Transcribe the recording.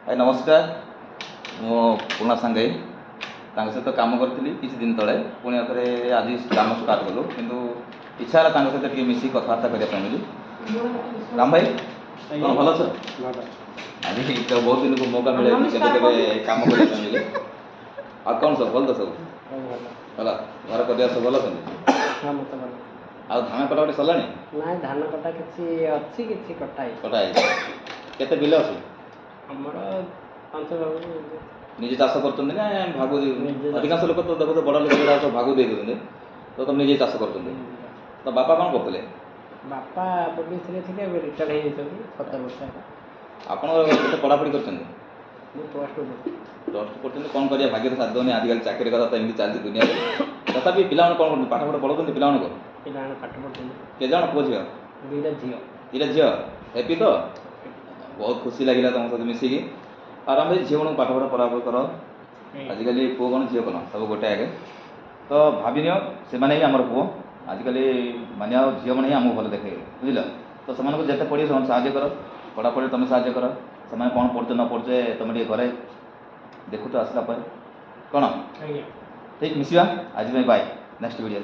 ଭାଇ ନମସ୍କାର। ମୁଁ ପୁରୁଣା ସାଙ୍ଗ, ତାଙ୍କ ସହିତ କାମ କରିଥିଲି କିଛି ଦିନ ତଳେ। ପୁଣି ଆଉଥରେ ଆଜି କାମ ଷ୍ଟାର୍ଟ କଲୁ, କିନ୍ତୁ ଇଚ୍ଛା ହେଲା ତାଙ୍କ ସହିତ ଟିକେ ମିଶିକି କଥାବାର୍ତ୍ତା କରିବା ପାଇଁ ବୋଲି। ରାମ ଭାଇ, କ'ଣ ଭଲ ଅଛ? ଆଜି ତ ବହୁତ ଦିନକୁ ମୌକା ମିଳେ କେବେ କେବେ କାମ କରିବା ପାଇଁ ବୋଲି। ଆଉ କ'ଣ ସବୁ ଭଲ ତ ସବୁ? ଭଲ। ଘର ପରିବାର ସବୁ ଭଲ ଅଛନ୍ତି? ହଁ, ମତେ ଭଲ। ଆଉ ଧାନ କଟାକଟି ସରିଲାଣି? ନାଇଁ, ଧାନ କଟା କିଛି ଅଛି, କିଛି କଟା ହେଇଛି। କଟା ହେଇଛି। କେତେ ବିଲ ଅଛି? ଆମର 5 ଭାଗ। ନିଜେ ଚାଷ କରୁଛନ୍ତି ନା ଭାଗ? ନିଜେ ଚାଷ। ଅଧିକାଂଶ ଲୋକ ତ ଦେଖୁଛ, ବଡ଼ ଲୋକ ଗୁଡ଼ା ସବୁ ଭାଗ ଦେଇ ଦେଉଛନ୍ତି। ତ ତମେ ନିଜେ ଚାଷ କରୁଛନ୍ତି? ତ ବାପା କ'ଣ କରୁଥିଲେ? ବାପା ପୋଲିସରେ ଥିଲେ, ଏବେ ରିଟାୟାର୍ଡ ହେଇଯାଇଛନ୍ତି 17 ବର୍ଷ ହେଲା। ଆପଣ କେତେ ପଢ଼ାପଢ଼ି କରିଛନ୍ତି? ମୁଁ +2 ପଢ଼ୁଛି। +2 କରୁଛନ୍ତି। କ'ଣ କରିବା, ଭାଗ୍ୟରେ ସାଥ ଦେଉନି। ଆଜିକାଲି ଚାକିରି କଥା ତ ଏମିତି ଚାଲିଛି ଦୁନିଆରେ। ତଥାପି ପିଲାମାନେ କ'ଣ କରୁଛନ୍ତି? ପାଠ ପାଠ ପଢ଼ଉଛନ୍ତି ପିଲାମାନଙ୍କୁ? ପିଲାମାନେ ପାଠ ପଢ଼ୁଛନ୍ତି। କେତେ ଜଣ ପୁଅ ଝିଅ? ଦୁଇଟା ଝିଅ। ଦୁଇଟା ଝିଅ। ହେପି ତ? ବହୁତ ଖୁସି ଲାଗିଲା ତମ ସହିତ ମିଶିକି। ଆରାମରେ ଝିଅମାନଙ୍କୁ ପାଠ ପଢ଼ା ପଢ଼ାପଢ଼ି କର। ଆଜିକାଲି ପୁଅ କ'ଣ ଝିଅ କ'ଣ ସବୁ ଗୋଟେ ଆଗେ। ତ ଭାବିନିଅ ସେମାନେ ହିଁ ଆମର ପୁଅ। ଆଜିକାଲି ମାନିବା ଝିଅମାନେ ହିଁ ଆମକୁ ଭଲ ଦେଖେଇବେ, ବୁଝିଲ? ତ ସେମାନଙ୍କୁ ଯେତେ ପଢ଼ିବ ସେମାନଙ୍କୁ ସାହାଯ୍ୟ କର। ପଢ଼ାପଢ଼ି ତୁମେ ସାହାଯ୍ୟ କର। ସେମାନେ କ'ଣ ପଢ଼ୁଛ ନ ପଢ଼ୁଛେ ତୁମେ ଟିକେ ଘରେ ଦେଖୁଛ ଆସିଲା ପରେ। କ'ଣ? ଆଜ୍ଞା। ଠିକ୍, ମିଶିବା। ଆଜି ପାଇଁ ବାଏ, ନେକ୍ସଟ ଭିଡ଼ିଓ।